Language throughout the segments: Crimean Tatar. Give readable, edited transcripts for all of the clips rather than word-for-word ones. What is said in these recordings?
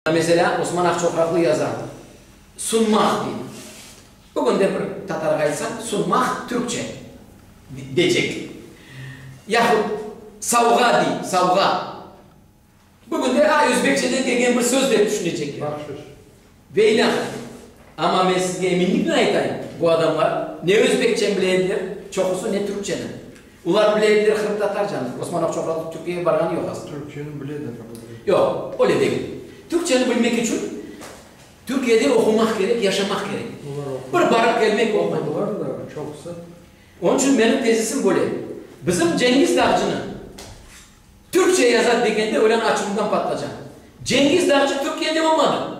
Meselâ, Osman Aqçoqraqlı yaza, Sunmaq dey. Bugün de bir tatarğa aytsañ, sunmaq türkçe decek. Yahut savğa dey, savğa. Bugün de, a, özbekçeden kelgen bir söz dep tüşünecekler. Bahşış. Ve ilâhre. Amma men sizge eminliknen aytayım, bu adamlar ne özbekçeni bile ediler, çoqusı ne türkçeni. Olar bile ediler qırımtatarcanı. Osman Aqçoqraqlı Türkiyege barğanı yoq aslında. Türkçeni biledir. Yoq, öyle degil. Türkçeni bilmek içün Türkiyede oqumaq kerek, yaşamaq kerek. Bir barıp kelmek olmay. Oqudılar da çoqusı. Onıñ içün menim tezisim böyle, bizim Cengiz Dağcını türkçe yaza degende ölen açuvımdan patlaycam. Cengiz Dağcı Türkiyede olmadı.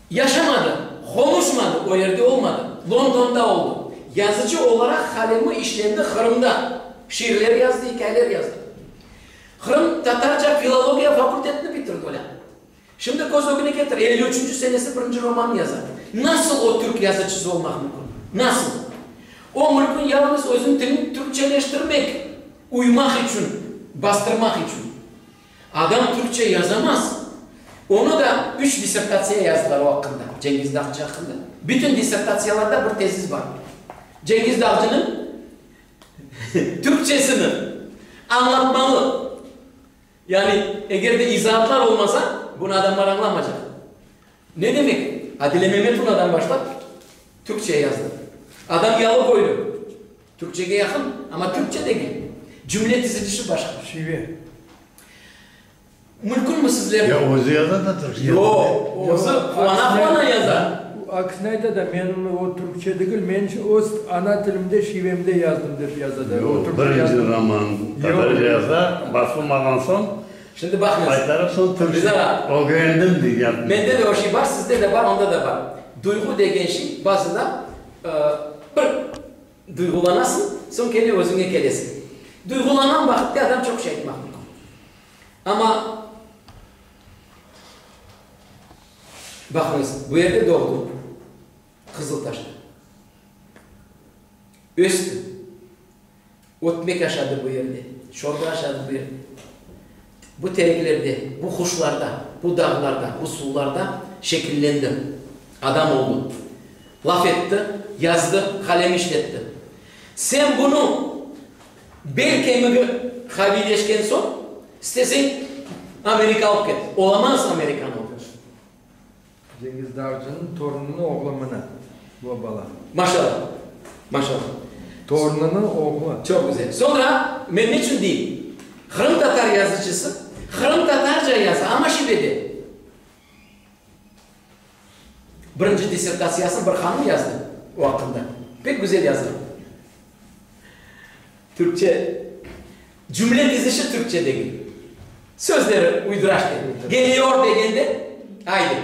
Yaşamadı, qonuşmadı, o yerde olmadı, Londonda oldı. Yazıcı olaraq qalemi işlendi Qırımda. Şiirler yazdı, ikâyeler yazdı. Qırım tatarca filologiya fakultetini bitirdi olâ. Şimdi köz ögüne ketir, elli üçünci senesi birinci romanını yaza. Nasıl o türk yazıcısı olmaq mümkün? Nasıl? O mülkün yalıñız özüniñ tilini türkçeleştirmek, uymaq içün, bastırmaq içün. Adam türkçe yazamaz. Onı da üç dissertatsiya yazdılar o aqqında, Cengiz Dağcı aqqında. Bütün dissertatsiyalarda bir tezis bar. Cengiz Dağcınıñ türkçesini añlatmalı. Yani, eger de izaatlar olmasa, bunı adamlar añlamacaq. Ne demek? Adile Memetovnadan başlap, türkçe yazdı. Adam yalıboylu. Türkçege yaqın, amma türkçe degil. Cümle tizilişi başqa. Şive. Mülkünmi sizler? Ya özü yaza da türkçe. Yoq, özü quvana-quvana yaza. Aksine ayta da, menim o türkçe degil, men öz ana tilimde, şivemde yazdım dep yaza da. Yoq, birinci roman tatarca yaza, basılmağan soñ, Şimdi baqıñız. Qaytarıp soñ türkçe ögrendim dey yazdım. Mende de o şey bar, sizde de bar, onda da bar. Duyğu degen şey bazıda bir duyğulanasıñ, soñ kene özüñe kelesiñ. Duyğulanğan vaqıtte adam çoq şey aytmaq mümkün. Amma baqıñız, bu yerde doğdım, Qızıltaşta. Östim. Ötmek aşadı bu yerde, şorba aşadı bu yerde. Bu tereklerde, bu quşlarda, bu dağlarda, bu suvlarda şekillendi, adam oldu. Laf etti, yazdı, qalem işletti. Sen bunı bel kemigi qaviyleşken soñ, isteseñ, Amerika alıp ket. Olamaz Amerikanı o. Cengiz Dağcınıñ torunınıñ oğlu mına, bu bala. Maşallah, maşallah. Torunınıñ oğlu. Çoq güzel. Soñra, men neçün deyim, qırımtatar yazıcısı qırımtatarca yaza, amma şivede. Birinci dissertatsiyasını bir hanım yazdı o aqqında. Pek güzel yazğan. Türkçe, cümle dizişi türkçe degil. Sözleri uyduraştı. Geliyor degende, aydı,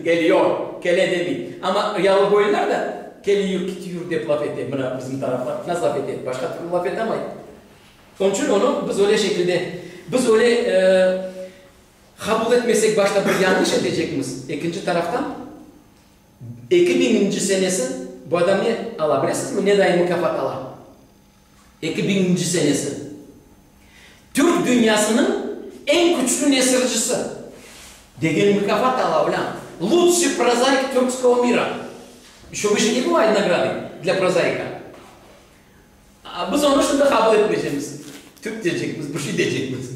geliyor, kele demey. Amma yalıboylular da keliyur, kitiyur dep laf ete, mına bizim taraflar nasıl laf ete, başqa türlü laf etamay. Onıñ içün onı biz öyle şekilde, biz öyle qabul etmesek başta bir yañlış etecekmiz, ekinci taraftan, Eki biñinci senesi bu adam ne ala, bilesizmi, ne dayı mukâfat ala? Eki biñinci senesi. Türk dünyasınıñ eñ küçlü nesircisi degen mukâfat ala, olân. Lutşiy prozaik türkskogo mira. Eşö vışe ne bıvayet nagrady dlâ prozaika. Biz onı şimdi qabul etmeycemiz. Türk deycekmiz, bir şey deycekmiz.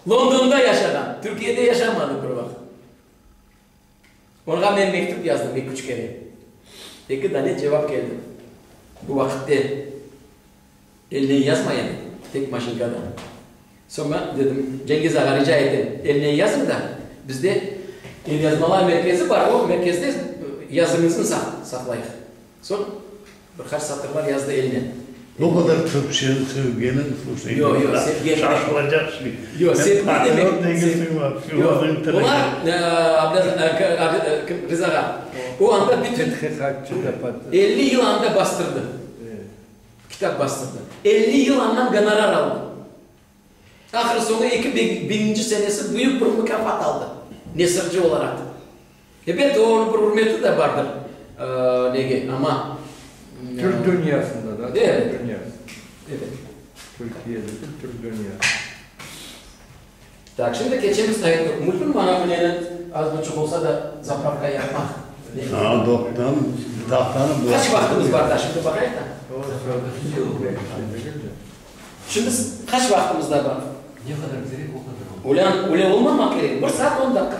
Londonda yaşağan, Türkiyede yaşamadı bir vaqıt. Oña men mektüp yazdım eki-üç kere. Eki dane cevap keldi. Bu vaqıtte elnen yazmay edim, tek maşinkada. Soñra dedim, Cengiz ağa, rica etem, elnen yazıñ da, bizde elyazmalar merkezi bar, o merkezde yazıñıznı saqlayıq. Soñ bir qaç satırlar yazdı elnen. O qadar türkçeni sevgeniñ hususiy Yoq, yoq, sevgenim. Şaşılacaq şey. Yoq, sevgi Sen demek. patriot degilsiñ va, Yoq, olar, Ablâz, kim, Riza ağa, o anda bütün Tedqiqatçı da patriot. 50 yıl anda bastırdı. Kitap bastırdı. 50 yıl andan gonorar aldı. Ahır soñu eki biñinci senesi büyük bir mukâfat aldı, nesirci olaraq. Ebet, onıñ bir ürmeti de bardır, nege, amma. Türk dünyasında da, Evet. Türk dünyası. Evet. Türkiye degil, Türk dünyası. Tak, şimdi keçemiz, mümkün mana buneni az buçuq olsa da zapravka yapmaq. Ha, doktan, tahtanı bu. Qaç vaqtımız bar da, şimdi baqayıq da. Şimdi qaç vaqtımız da bar? Ne qadar kerek, o qadar. Öyle, öyle olmamaq kerek. 1 saat 10 daqqa.